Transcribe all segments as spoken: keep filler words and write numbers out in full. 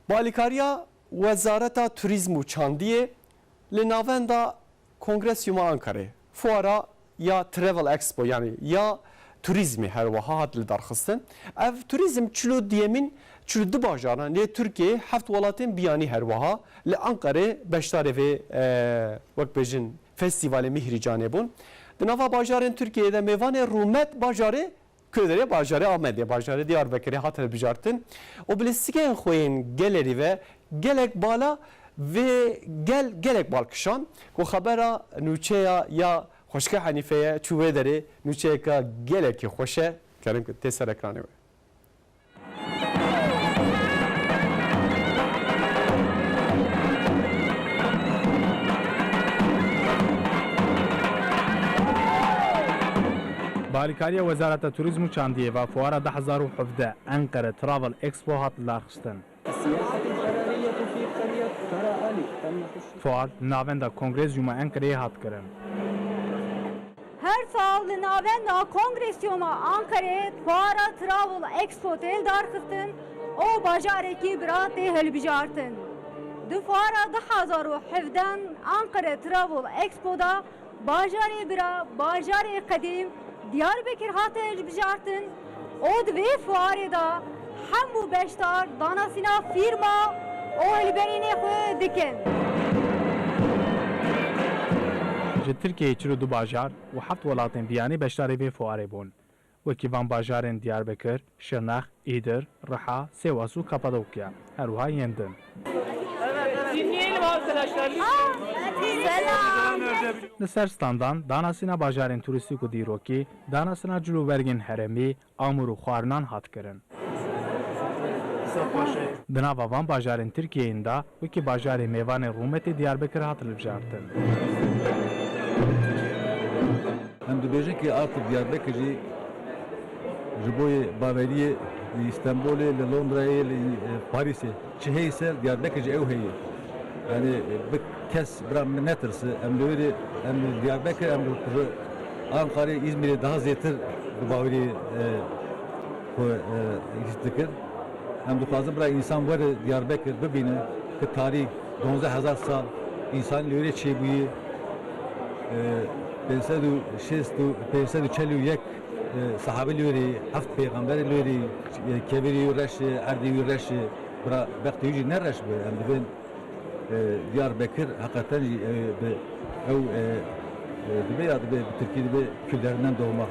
Bi alîkariya Wezareta Turîzm û Çandiyê li navenda Kongresyuma Ankarê, fuara ya Travel Expo, yanî ya turîzmê her wiha hat lidarxistin. Ev turîzm çil û duyemîn, çil û du bajaran lê Tirkiyeyê, heft welatên biyanî her wiha li Ankarê beşdarê vê, e, wek bêjin, Festîvalê Mîhrîcanê bûn. Di nava bajarên Tirkiyeyê de mêvanê rûmet bajarê Kurdere, bajarê Amedê, bajarê Diyarbekirê hat hilbijartin û bi lîstikên xwe yên gelerî ve gelek bala vê gel, gelek bal kişand ku xebera nûçeya ya xweşika Henîfeye çû wê derê, nûçeyeka gelekî xweş e. Kerem ku tê ser ekranê we. Bi alîkariya Wezareta Turîzm û Çandiyê ve fuara du hezar û hevdeh Ankara Travel Expo hat lidarxistin. السياحة البرية في قرية كرا آلي تم تشييد. Fuar li navenda Kongrezyuma Ankareyê hat kirin. Her sal li navenda Kongresyoma Ankarê fuara Travel Expo tê lidarxistin û bajarekî bira tê hilbijartin. Di fuara du hezar û hevdeh Ankara Travel Expo de bajarê bira, bajarê qedîm Diyarbekir hate hilbijartin û di vê fuarê de hemû beşdar danasîna fîrma û hilberînê xwe dikin. Ji Tirkiyeyê çil û du bajar û heft welatên biyanî beşdarê vê fuarê bûn. Wekî van bajarên Diyarbekir, Şirnex, Îdir, Riha, Sêwas û Kapadokya, her wiha yên din. Dinleyelim arkadaşlar, lütfen. Selam. Li ser standan danasîna bajarên turîstîk û dîrokî, danasîna cilûbergên herêmî, amûr û xwarinan hat kirin. Di nava van bajarên Tirkiyeyên de wekî bajarê mêvanê rûmetê Diyarbekir hat hilbijartin. Em dibêjin ki artık Diyarbekir jî ji bo yê baweriyê li Stenbolê, li Londrayê, li, e, Parîsê çi heye ser Diyarbekir jî ew heye. Yani, e, bi kes bira min netirse, em li wê rê, em li Diyarbekir, em li Ankarê, Îzmîrê daha zêtir bi baweriyê, e, xwe, e, hîs dikir. Em dixwazin bira însan were Diyarbekir bibîne ki tarîh duwazdeh hezar sal însanî li wê rê çêbûye. E, pênc sed û şêst û, pênc sed û çel û yek, e, sehabî li wê rê, heft pêxemberî li wê rê, e, kevirî wî reş e, erdî wî reş e, bira bextê wî jî ne reş bi. Em dibên e, Diyarbekir heqeten jî, e, bi ew, e, e, dibe ya dibe bi Tirkî dibe küllerinden doğma.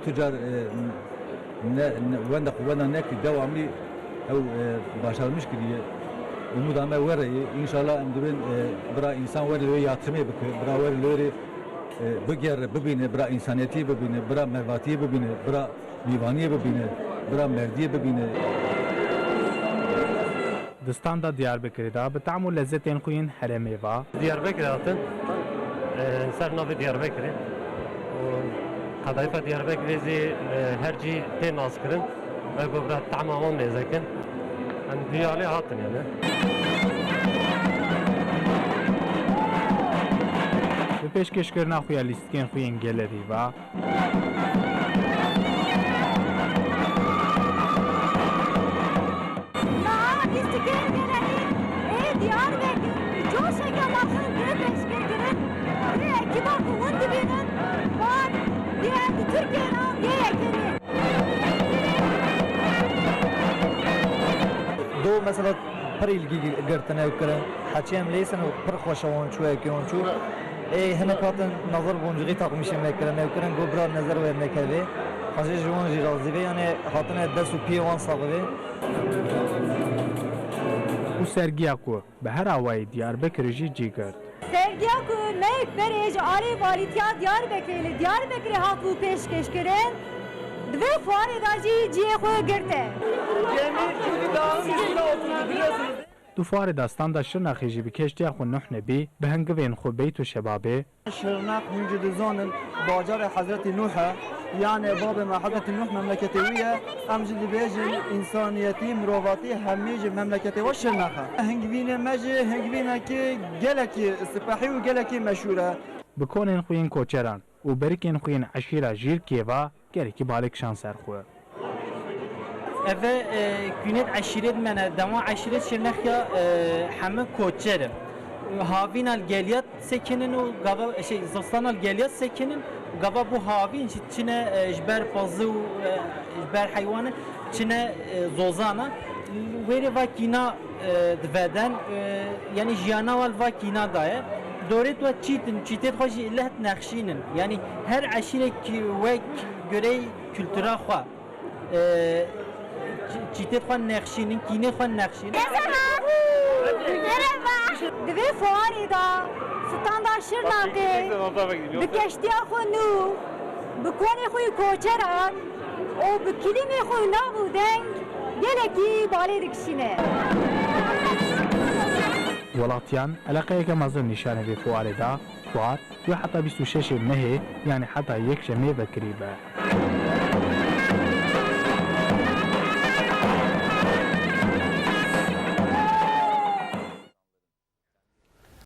Tu car, e, ne, ne, wenda xwe wenda nekî devamlî ew, e, başarmış kiriye. Umuda me were ye. Înşallah em dibên, e, bira însan were li wê yatrimê bike, bira were li wê rê, e, bigere, bibîne, bira însaniyetiyê bibîne, bira mervatiyê bibîne, bira Mîvaniyê bibîne, bira merdiyê bibîne. Di standa Diyarbekirê de bi tam û lezzetên xwe yên herêmê ve. Diyarbekirê hatin, e, ser navê Diyarbekirê. Û qedayfa Diyarbekirê zî, e, her cî tê naskirin. Ev ku bira tahma wan mêzekin. Em diyalê hatin yani. Bi pêşkêşkirina xwe ya lîstikên xwe yên gelerî ve, Niha lîstikên gelerî ê Diyarbekir bi coşeke mezin tê pêşkêşkirin. Vê ekîba ku hûn dibînin, van diye di Tirkiyê re yê yekem e. Do mesela pir îlgî girtine ew kirin. Heçî em lêsin û pir xweş e wan çû, ewkê wan çû. Ê hinek hatin nazar boncixî takmîşê me kirin, ew kirin, got bira nezer wernekevê. Xwezê ji wan jî razî be, yanê hatine dest û piyê wan sax be. Û sergiya ku bi her awayî Diyarbekirê jî cî girt. Sergiya ku mehek berê ji alî Valîtiya Diyarbekirê li Diyarbekirê hatibû pêşkêşkirin, di vê fuarê de jî cihê xwe girte. Gemi çünkü dağın üstüne oturdu biliyorsunuz. Di fuarê de standa Şirnexê jî bi kêştiya xwe nuh nebî, bi hingivên xwe Beyt û Şebabê, Şirnex hûn jî dizanin bajarê Hezretî Nûh e, yanê babê me Hezretî Nûh memleketê wî ye. Em jî dibêjin însaniyetî, mirovatî hemî ji memleketê we Şirnex e. Hingvînê me jî hingvînekî gelekî sipehî û gelekî meşhûr e. Bi konên xwe yên koçeran û berikên xwe yên eşîra Jîrkiyê ve gelekî balê kişand ser xwe. Eve e, kûnêt eşîret me ne, dema eşîret Şirnexya e, heme koçer in. Havîna li geliya sekinin û gava, şey, zostana li geliya sekinin û gava bu havîn jî çine e, ji ber pazî û e, ji ber heywanê çine e, zozana. Wêrê va kîna e, diveden, e, yanî jiyana wa li va kîna daye. Dorêt we çît in, çîtêt xwe jî leh nexşînin. Yanî her eşîrek wek gurey kultura xwe. E, çî-, çîtêt xwe nexşînin, kînê xwe nexşînin. Merhaba. Merhaba. Di vê fuarê de standa Şirnexê bi keştiya xwe nû, bi konê xwe yê koçeran û bi kilîmê xwe nav û deng gelekî balê dikişîne. Welatiyan eleqeyeke mezin nîşanê vê fuarê da. Fuar ya heta bîst û şeş mehê, yanî heta yekşemê vekirî be.